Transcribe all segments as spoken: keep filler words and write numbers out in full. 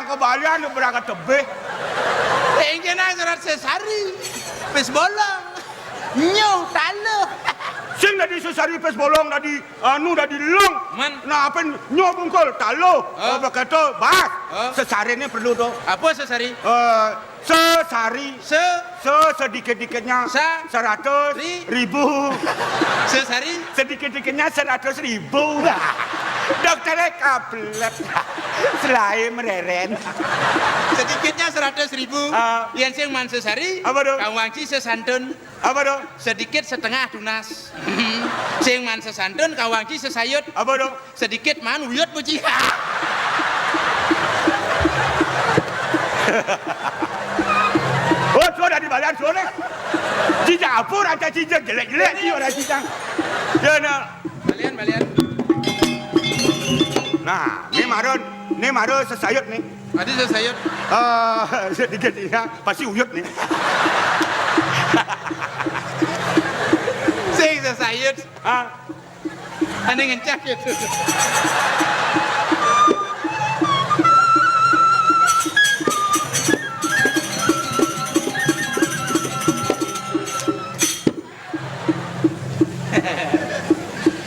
Kebalian berangkat tebih. Sing kéné serat sesari. Pis bolong. Nyuh taluh. Sing dadi sesari pis bolong dadi anu dadi lung. Man. Nah, apa nyuh bungkul taluh. Hah? Apa kata bas? Hah? Sesari ini perlu tuh. Apa sesari? Eh, sesari. Se? Se sedikit-dikitnya. Sa? Seratus Ri? Ribu. Sesari? Sedikit-dikitnya seratus ribu. Dokternya kaplet. Selain mereren. Sedikitnya seratus ribu. Ah. Yén sing man sesari, apa tuh? Kang Wangci sesantun. Apa tuh? Sedikit setengah tunas. Sing man sesantun, Kang Wangci sesayut. Apa tuh? Sedikit man uyut puji. Oh, sudah dibalian, sudah. Cijang apa, rancang cijang jelek-jelek, cijang orang cijang. Ya, nah. Balian, balian. Nah, ini marun, ini marun sesayut nih. Tadi sesayut. Eh, sedikit ya, pasti uyut nih. Sing sesayut. Ah. Ané ngencak gitu.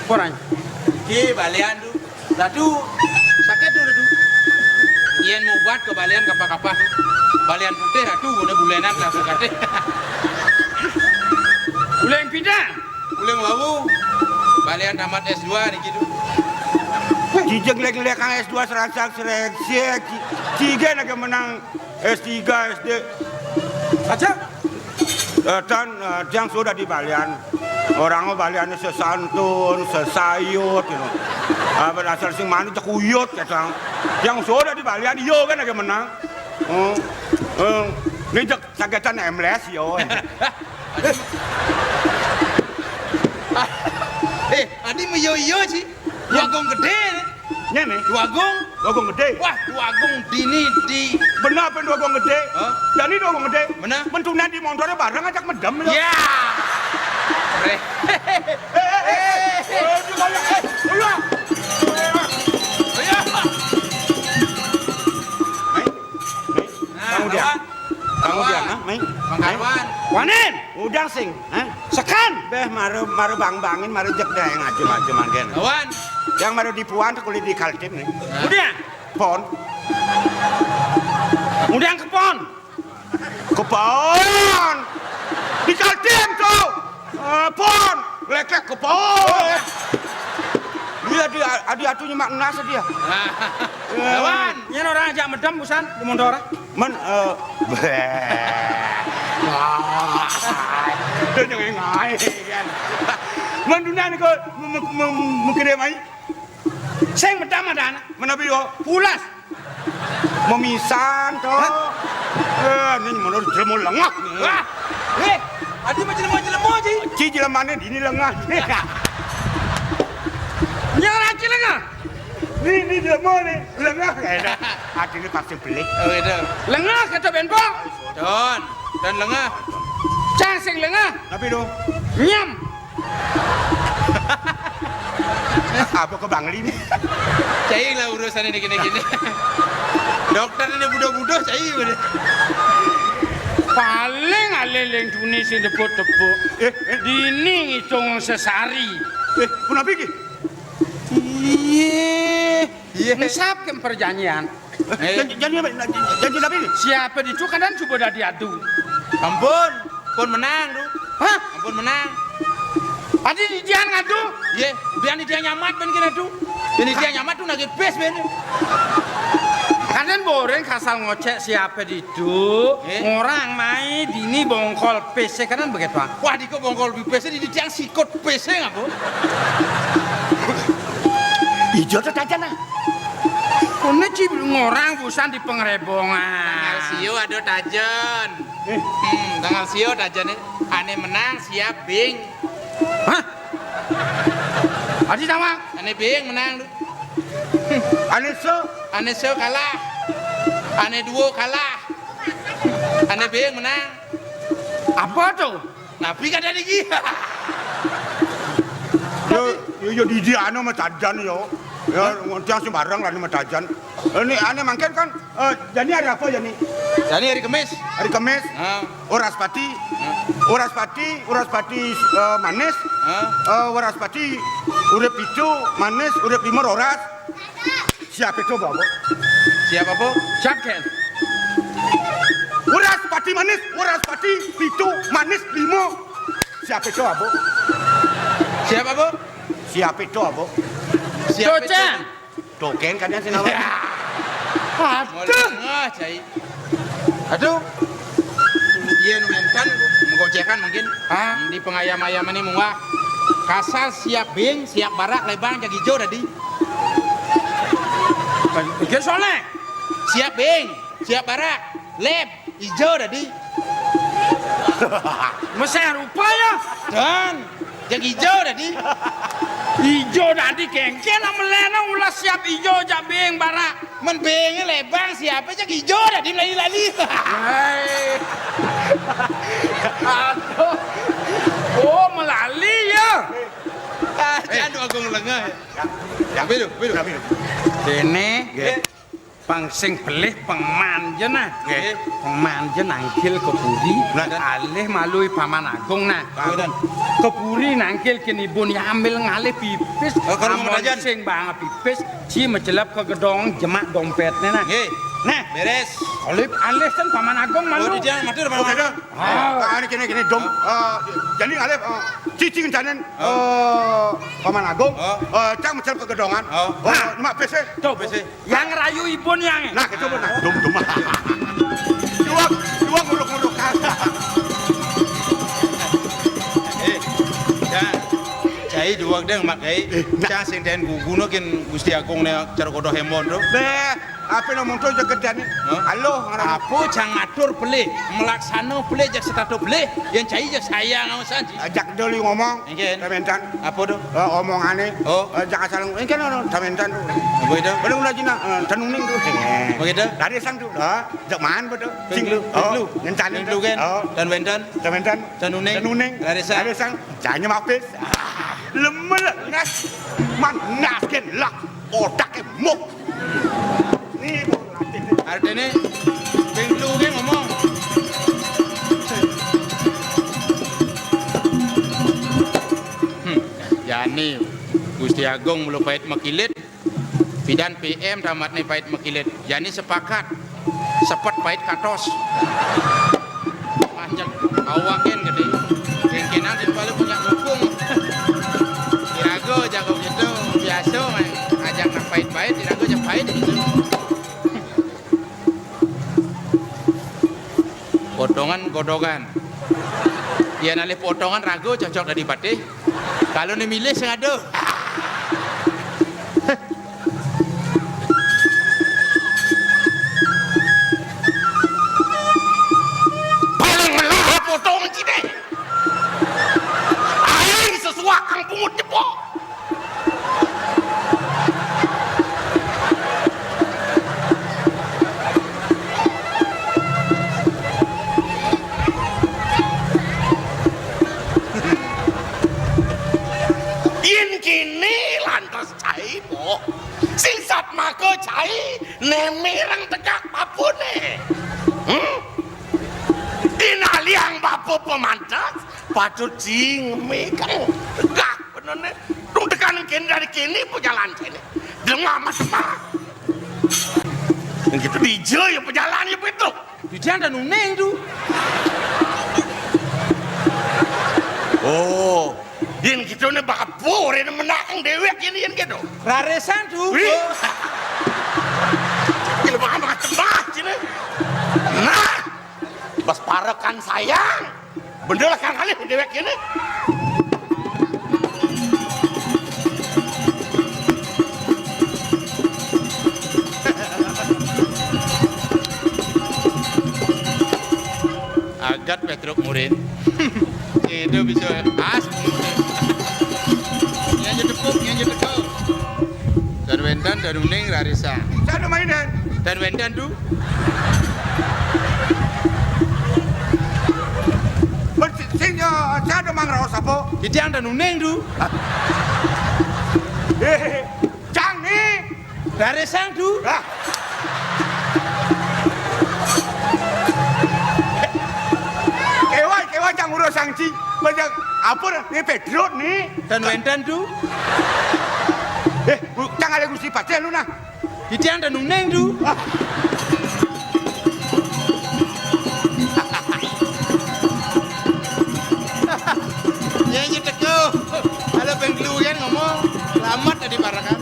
Orang. Iki balian tuh. Ratu, sakit tuh, Ratu. Yén mubat kebalian kapah-kapah. Balian putih, Ratu, ngono bulenan langsung kate. Bulan pindah. Uling wau. Balian tamat S dua niki tuh. Wéh, jijik lek-lek kang S dua serangsang srengsek. Ci-, ciga nake menang S tiga, S D. Aja. Eh, dan, eh, yang sudah di balian. Orang balian sesantun, sesayut, gitu. Apa dasar sing mani cekuyut, kadang. Yang sudah di balian, iyo kan lagi menang. Oh, oh. Ini cek sagetan M L S, yo. Eh, adi meyo-iyo sih. Wagung gedé. Nyene. Wagung. Wagung gedé. Wah, wagung dini di. Bener apa wagung gedé? Hah? Dani wagung gedé. Bener. Mentunan di motornya bareng ajak medem lho. Ya. Reh. Eh, eh, eh, eh, eh, eh, eh, eh, eh. Mai, mai. Nah, Kang Udian. Lawan. Kang Udian, Lawan. Nah, mai. Mang Mai. Karwan. Wanin. Udang sing, hah? Sekan. Beh, maru, maru bang-bangin, maru jek deh, ngaju-ngaju manggen. Lawan. Yang maru dipuan tuh kulit di Kaltim nih. Nah. Udah. Pon. Udah ke pon. Ke pon. Di Kaltim tuh. Eh, pon. Lekek ke pon. Iya, di, adi atunya mak nas dia. Nah. Lawan. Ini orang ajak medem busan di motor. Men, eh, beh. Wah. Itu jangan ngae, kan. Men dunia ini kok mem-, mem-, mem-, mikirnya mai. Sing medam ada anak. Menapi yo? Pulas. Memisan to. Hah? Eh, ini menurut jelema lengah nih. Wah. Eh, adi mah jelema-jelema, Ji. Ci jelemane dini lengah. Nyang lagi lengah. Ini, ini jelema nih, lengah. Enak. Adi ini pasti beli. Oh, gitu. Lengah kata Benpo. Don, don lengah. Cang sing lengah. Tapi lo. Nyam. Apa ke Bangli nih? Cai lah urusan ini gini-gini. Dokter ini budo-budo, cai udah. Paling alé ling duni sing tepuk-tepuk. Eh, eh. Dini ngitung sesari. Eh, punapi iki? Iya. Iya. Mesap ke perjanjian. Eh. Janji, janji apa? Janji, janji apa ini? Siapa ditu kadén coba dadi adu. Ampun, pun menang tuh. Hah? Ampun menang. Adi didian ngadu? Iya, biar dia nyamat ben kena tuh. Biar dia nyamat tuh nagih pis ben. Kadén boréng kasal ngocék siapa ditu. Eh? Ngorang mai dini bongkol pis kadén begitu. Wah, diko bongkol pis di tiang sikut pis ngapa? Ijo tuh tajan ah. Koné ci ngorang busan di pengerebongan. Tanggal sio ada tajan. Eh. Hmm, tanggal sio tajan nih. Ané menang siap bing. Hah? Adi sama? Ané bing menang tuh. Ané so? Ané so kalah. Ané duo kalah. Ané bing menang. Apa tuh? Napi kada niki? Yo, yo, yo, di, di anu mah tajan yo. Ya, tiang sembarang lah ini matajan. Ini ane mangkin kan, eh, jani hari apa jani? Jani hari Kemis. Hari Kemis. Ah. Wraspati. Ah. Wraspati, Wraspati, eh, manis. Ah. Eh, Wraspati urip pitu, manis, urip lima, roras. Siap itu, Bapak. Siap apa? Siap, Ken. Wraspati manis, Wraspati pitu, manis lima. Siap itu, Bapak. Siap apa? Siap itu, Bapak. Siap itu. Tuh, Ken, kadang sih, nawa. Ya. Aduh. Mulai tengah, cai. Aduh. Iya, nu mentan, menggocekan mungkin. Ah. Di pengayam-ayam ini munggah. Kasar siap bing, siap barak, lebang, jag ijo tadi. Pikir soalnya. Siap bing, siap barak, leb, ijo tadi. Meseh rupa ya. Dan, jag ijo tadi. Ijo tadi kengken amelena ulah siap ijo, jag bing, barak. Men bingnya lebang siapa, jag ijo tadi lali-lali. Hai. Aduh. Oh, melali ya. Ah, eh. Jangan Agung lengah ya. Ya, ya. Biru, biru. Ya, biru. Dene, nggih. Pang sing pelih pang manja nah. Nggih. Pang manja nangkil ke puri, nah, alih malu Paman Agung nah. Nah, bener. Ke puri nangkil kene ibun ya ambil ngalih pipis. Oh, kalau mau amon rajan. Sing banget pipis, ci mecelep ke gedong jemak dompetnya nah. Nggih. Nah. Beres. Alih, alih kan Paman Agung malu. Oh, di dia matur, Paman Agung. Oke, dah. Ah. Ah, ini kene, kene, dom. Ah, jadi ngalih, ah, cicing canen, ah, eh, Paman Agung, ah, eh, cang mecelep ke gedongan. Ah. Oh, nah. Mak pese. Tuh, pese. Yang rayu ibun yang. Nah, kita pun nah, dum, dum. Dua, dua nguruk-nguruk. Eh, ya. Cai dua deng makai. Eh, nah. Cang sing den guguno kin Gusti Agung ne cara kodo hemon to. Beh, apa ngomong to jagat ni? Hah? Halo, ngarang. Apa cang ngatur pelih, melaksano pelih, jak setato pelih, yang cai jak sayang awasan. Ajak dulu ngomong. Engken. Tamentan. Apa tu? Eh, omongane. Oh. Eh, jak asal engken ono tamentan tu. Apa itu? Belum lagi nak, eh, tenuning tu. Begitu? Dari sang tu. Ha? Jak man betul. Penglu, oh, penglu. Ngentan penglu tu. Kan? Oh. Dan wentan. Tamentan. Tenuning. Tenuning. Dari sang. Dari sang. Janya mapis. Ah, lemel ngas. Man ngas ken lah. Otak muk. Ni artine ping telu ki ngomong. Hmm, jani Gusti Agung mula pait makilit. Pidan P M tamatne pait makilit. Jani sepakat. Sepet pait katos. Panjang awak kan gede. Kengkenan di kepala punya mukung. Iraga jago gitu. Biasa, meh. Ajak nak pait-pait, iraga jak pait gitu. Potongan, potongan. Yen alih potongan raga cocok dadi patih. Kalau ni milih sing ada. Paling melah potong cine. Aing sesuak kang pungut jebok. Yen kene lantas cai, boh. Sing satmaka cai, ne mireng tegak papune. Hmm? Inaliang bapa pamantes, patut cing mikeng tegak benene. Tung tekan kene dari kene pejalan kene. Demam mas. Yang kita dija ya pejalan ya betul. Dija dan uning tu. Oh. Yen kita ni bapa, yen menakang dewek yen, yen gitu. Raresan tu. Wih. Gila banget, banget cemas sini. Nah, bas parekan sayang. Bener lah kang alih dewek yen. Agat Petruk Murin. Itu bisa as. Yang je tepuk, yang je tepuk. Dan wendan, dan uning, rarisa. Saya ada mainan. Dan wendan tu. Sing, eh, saya ada mangraos apa? Titiang dan uning tu. Eh, cang ni. Rarisang, Du. Ah. Kéwala, kéwala, cang urus, cang ci. Macam apa, né Pédro né? Tan wénten, Du. Eh, cang alih Gusti Patih lu nah. Titiang tan uning, Du. Ah. Nyai teka. Kalau penggeluhan ngomong, selamat tadi parakan.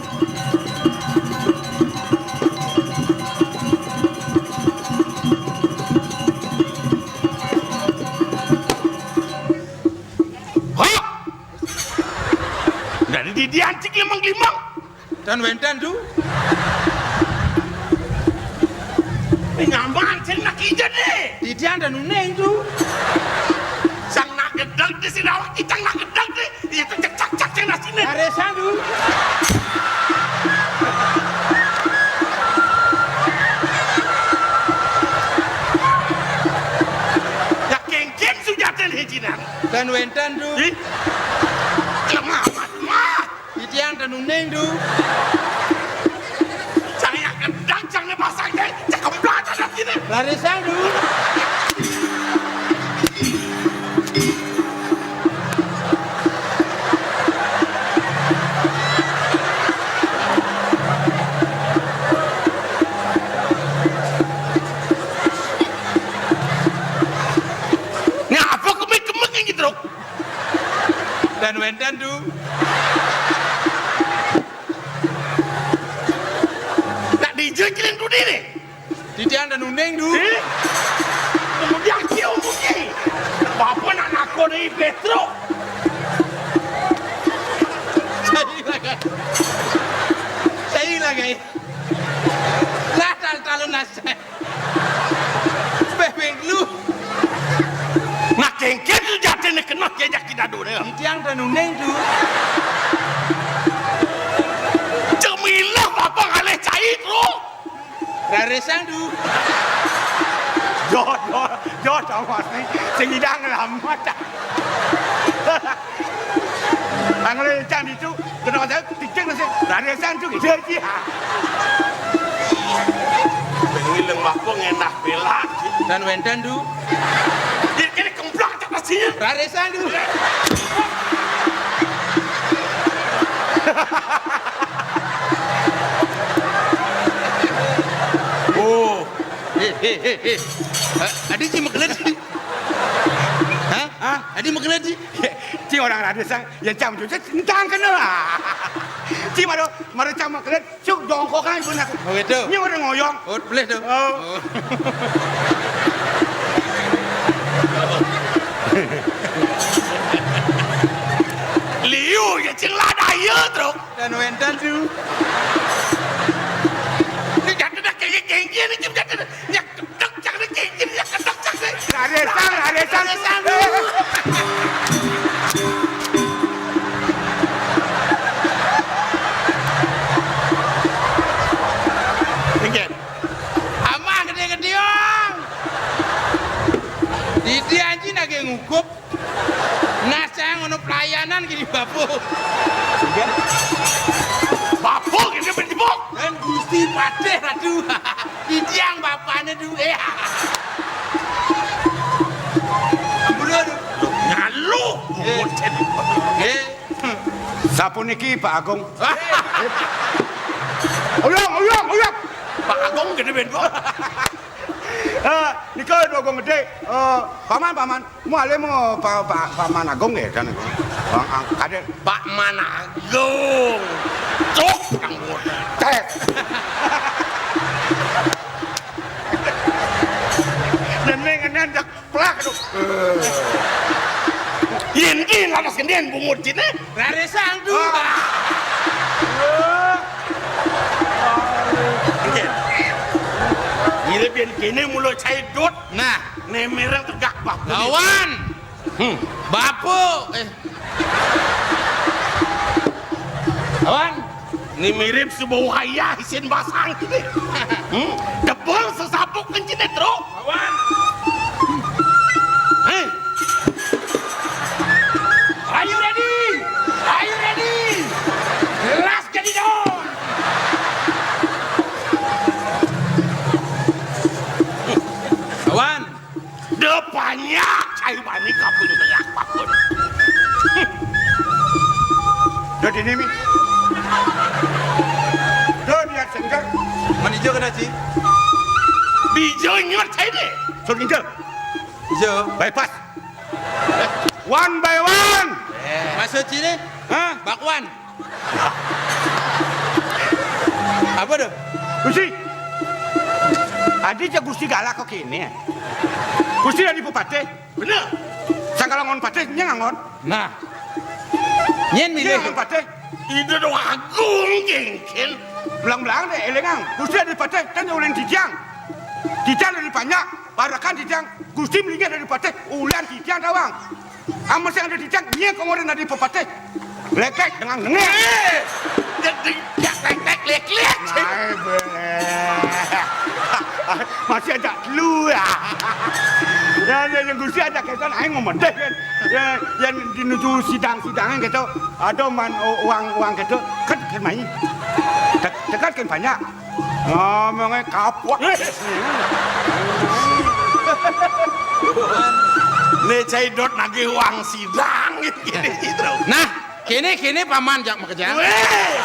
Hah? Dari didian cik limang-limang. Tan wénten, Du. Nyaman sing nak ija deh. Titiang tan uning, Du. Sang nak gedeg di sini awak kita nak gedeg deh. Iya tuh cek cek cek sing nasi nih. Rarisang, Du. Ya kéngkén sujatin hijinan. Tan wénten, Du. Ih. Lemah amat mah. Titiang tan uning, Du. Cang yang gedeg, cang yang pasang, cang cekemplak aja sini. Rarisang, Du. Ngapa kemek-kemek yang gitu, Dok? Tan wénten, Du. Nak dijengkelin duduk nih. Titiang tan uning, Du. Eh? Kemudian cium bunyi. Bapak nak nakon dari Petro. Saya lagi. Saya lagi. Lah, tal-, talun nasi. Bebeng lu. Nah, kéngkén tu jatuh ni kena kejak kita dulu. Titiang tan uning, Du. Cemilah apa ngalih cai, Bro? Rarisang, Du. Yo, yo, yo, Thomas ni. Sing idang lama dah. Ang le cang itu, kena kata, titik nasi. Rarisang, Du, gitu aja. Bengi leng waktu ngenah bela. Tan wénten, Du. Dia kena kemplak tak pastinya. Rarisang, Du. Oh. Eh, eh, eh, eh. Eh, adi ci makelet ci. Hah? Hah? Adi makelet ci. Ci orang rarisang, ya cang cuci, entang kena lah. Ci maro, maro cang makelet, cuk jongkok kan benar. Oh, gitu. Ini orang ngoyong. Oh, boleh tuh. Oh. Oh. Liu, ya cing lah daya, Truk. Tan wénten, Du. Ini jatuh dah kengkén, kengkén, ini jatuh dah. Nyak kedek, jangan kengkén, nyak kedek, jangan. Rarisang, rarisang. Rarisang, Du. Kengkén. Amah gedé-gedé, Ong. Didi anjing lagi ngukup. Nah, saya ngono pelayanan gini, Bapu. Bapu gini, Bapu. Dan Gusti Patih Ratu. Titiang bapaknya duwe. Ampun, aduh. Ngalu. Eh. Eh. Sapuniki, Pak Agung. Uyang, uyang, uyang. Pak Agung gedé ben, Pak. Eh, nika Dua Agung Gedé. Eh, paman, paman. Mu alih mu pa-, pa-, paman agung nggih, kan? Wong ang-, kadek. Pak Man Agung. Cuk, kang bodoh. Tes. Dan mengenen dak plak, aduh. Yen ki laras gendén bungut cine. Rarisang, Du. Ah. Nggih. Ngirip yen kene mula cai dot. Nah. Né mireng tegak, Pak. Lawan. Hmm. Bapu. Eh. Lawan. Né mirip suba wayah isin basang kene. Hmm. Tebel sesapuk kencine, Truk. Lawan. Hei. Are you ready? Are you ready? Jelas jadi don. Ini mi. Tuh, lihat sengkak. Mani ijo kena, Ci? Ijo nyot saya deh. Sur Ginjel. Ijo. Bypass. One by one. Maksud sini? Hah? Bakwan. Apa tuh? Gusti. Adi ja Gusti galak kok ini. Gusti dari pepatih. Bener. Sangkala ngon patih, nyén ngangon. Nah. Nyén milih. Nyén ngangon patih. Ida dong agung, gengken. Belang-belang deh, élingang. Gusti dari patih, kan ulin titiang. Titiang dari banyak, barakan titiang. Gusti melingin dari patih, ulian titiang tawang. Amun sing ada titiang, nyén komorin dari pepatih. Lekek dengan nengek. Eh, jadi jak lekek, lek-lek. Nah, boleh. Masih ada dulu ya. Ya, ya, yang Gusti ada kaitan, aing ngomong deh kan. Ya, yang dinuju sidang-sidangan gitu. Ada man, o-, uang-uang gitu. Kan, kan main. Dek-, dekat kan banyak. Ngomongnya kapok. Nih, Cai Dot nagih uang sidang gitu, gitu. Nah, kéné, kéné paman jak makejang. Wéh.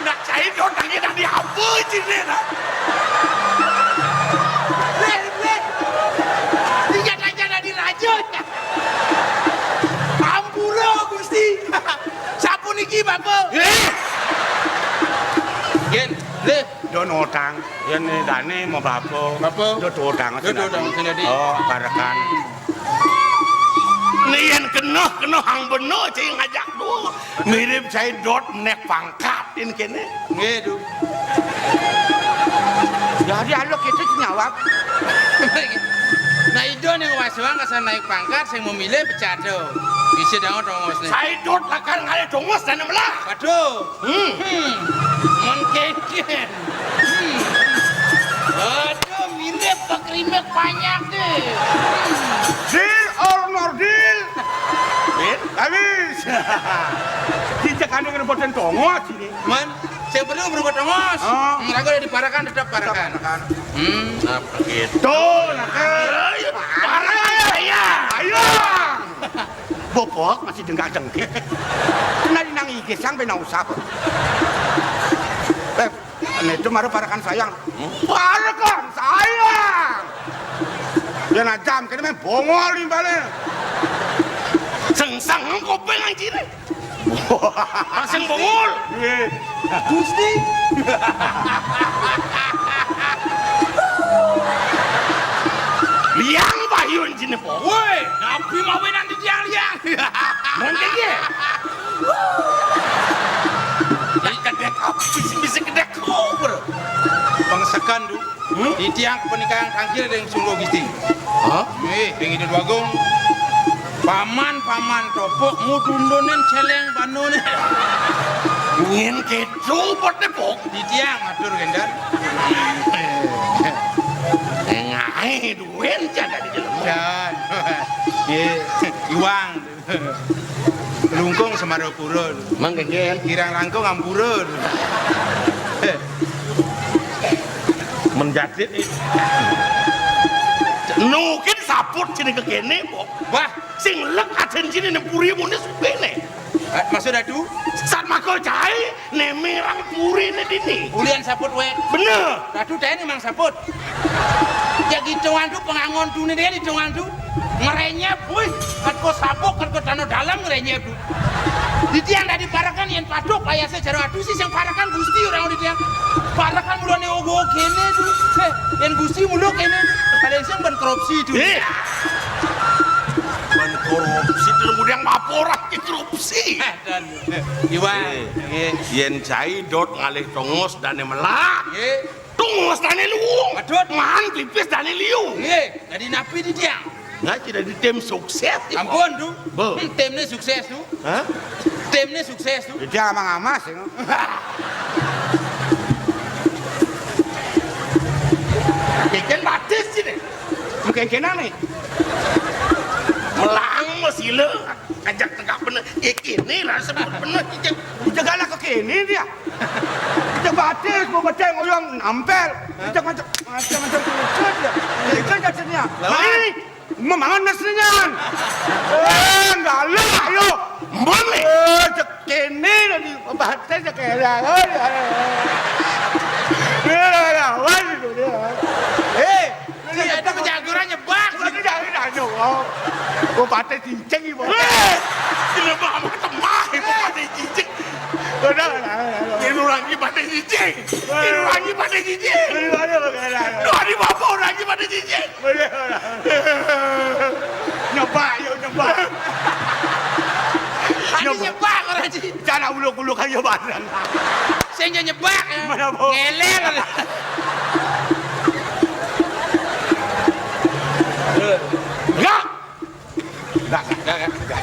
Nak Cai Dot nagih dari apa sih, nah? Wéh, wéh. Ingat aja dari raja. Ampura, Gusti. Sapuniki, Bapak. Wéh. Yén, lé. Don utang, yén dané mau bapa. Bapa. Don utang. Don utang, sing dadi. Oh, barekan. Né yén kena, kena hang bena, cai ngajak dua. Mirip cai Dot naik pangkat, yén kéné. Nggih, Du. Jadi aluk itu nyawab. Nah, Ido ning wasuang kasar naik pangkat, sing memilih pecat, Du. Bisa dangu tongos né. Cai Dot lakar ngalih tongos dané melah. Waduh. Hmm. Hmm. Mon kénkén. Hmm. Aduh, mirip pakrimek banyak deh. Deal or no deal? Deal. Habis. Kita kan dengan boten tongos ini. Man, sing perlu berbuat tongos. Oh. Hmm, lagu udah diparakan, tetap parakan. Parakan. Hmm. Nah, begitu. Nah, kan. Ayo, parakan saya. Ayo. Bobok masih dengkak-dengkik. Kenal nang igis sang ben usah. Eh, ini itu maru parakan sayang. Parakan sayang. Ya nah jam kene main bongol nih balik. Sengsang kuping anjir. Masing bongol. Iya. Gusti. Liang bayun jine po. Woi, napi mawinan di tiang liang. Mungkin ya. Kedek apa sih bisa kedek kau, bro? Pangsekan, Du. Hmm? Titiang paningkang tangkil ring Sungguh Gusti. Hah? Eh, ring Ida Dwagung. Paman-paman topok ngudundunin celeng banune. Nyén kéto bote, Pok? Titiang matur kénten. Ngaé duwén jada di jelema. Jan. Nggih, iwang. Lungkung Semarapura. Mang kénkén. Kirang langkung ampura. Menjadit. Nukin saput jeneng kéné, Pok. Wah, sing lek aden jine nang puri mune supene. Eh, maksud Ratu? Sat mako cai ne mirang purine dini. Ulian saput wé. Bener. Ratu teni mang saput. Ya gitu antu pengangon tune dia di antu. Ngerenyep, wih. Kat ko sapuk, kat ko tanah dalam ngerenyep. Di tiang tadi parakan yang padok, payase jero adu sih yang parakan Gusti orang di tiang. Parakan mulane ogo kene tu. Eh, yang Gusti mulu kene. Kalian sing ben korupsi tu. Eh. Ben korupsi, terus kemudian laporan ke korupsi. Eh, dan, eh, Iwan. Eh, eh. Yén cai dot ngalih tongos dané melah. Eh. Tongos dané luung. Waduh. Man pipis dané liu. Eh, jadi napi di tiang? Ngaji dari tim sukses. Ampun, Tu. Bo. Hmm, timnya sukses, Tu. Hah? Timnya sukses, Tu. Dia amang amas, ya. Bikin batis sini. Mungkin kena nih. Melang masih le. Ajak tegak bener. Ya kini lah sebut bener. Ijak galak ke kini dia. Ijak batis, mau bedeng, oyong nampel. Ijak macam, macam, macam, macam, dia. Ikan jatuhnya. Lawan. Mari. Memangan nasinya. Eh, galak, ayo. Mbon nih. Eh, cek kene, Paté sakéla. Oi, oi, oi. Dia lawan itu dia. Eh, dia itu penjaguran nyebak. Bukan dia, dia, dia, oh. Oh, paté cincin, Ibu. Eh, dia mah temah, Ibu, paté cincin. Udah, udah, udah, udah. Ini orang ini paté cincin. Ini orang ini paté cincin. Ini orang ini paté cincin. Duh, di bapa orang ini paté cincin. Boleh, boleh. Nyebak, yuk, nyebak. Adi nyebak orang, Ji. Cara uluk-uluk aja bareng. Sing nyebak, ya. Mana, Bu? Ngeleng. Enggak. Enggak, enggak, enggak, enggak.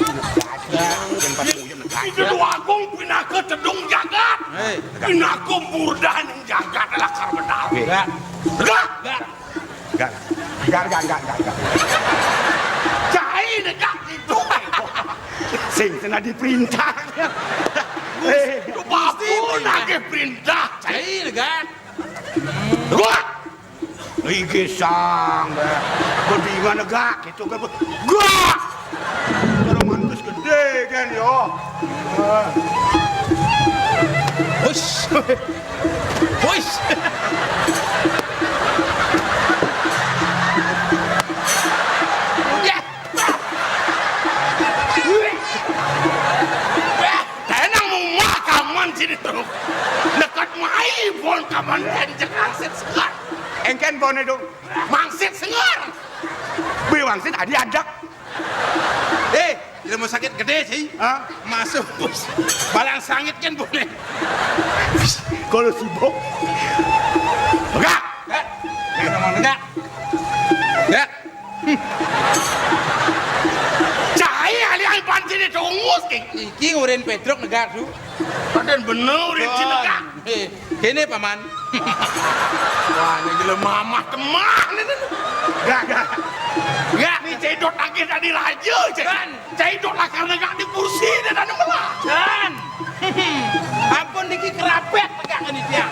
Yang paling ujung negara. Itu Agung pinaka tedung jagat. Hei. Pinaka murdaning jagat lakar medal. Enggak. Enggak. Enggak. Enggak, enggak, enggak, enggak, enggak. Cai negak itu. Sing kena diperintah. Eh, Gusti, babu nagih perintah. Cai negak. Gua. Iki sang, Bang. Bedingan negak gitu kan. Gua. Kalau mantus gedé kan yo. Hush. Hush. Ya. Tenang, mau makaman sini tuh. Dekat mai pon kaman tenjek angsit segar. Engken pon itu. Mangsit segar. Bi mangsit adi adak. Eh, di rumah sakit gedé sih. Hah? Masuk. Balang sangit kan boleh. Kalau sibuk. Enggak. Enggak. Enggak. Enggak. Cai ali alpan sini tungus ki. Iki ngurin Pedrok negak tu. Padan bener ngurin sini negak. Eh, kene paman. Wah, ini gila mamah temah ini. Enggak, enggak. Enggak. Ini cai dot lagi tadi raja, cai. Kan. Cai dot lah karena enggak di kursi dan ada melah. Kan. Ampun niki kerapet tegak ini dia.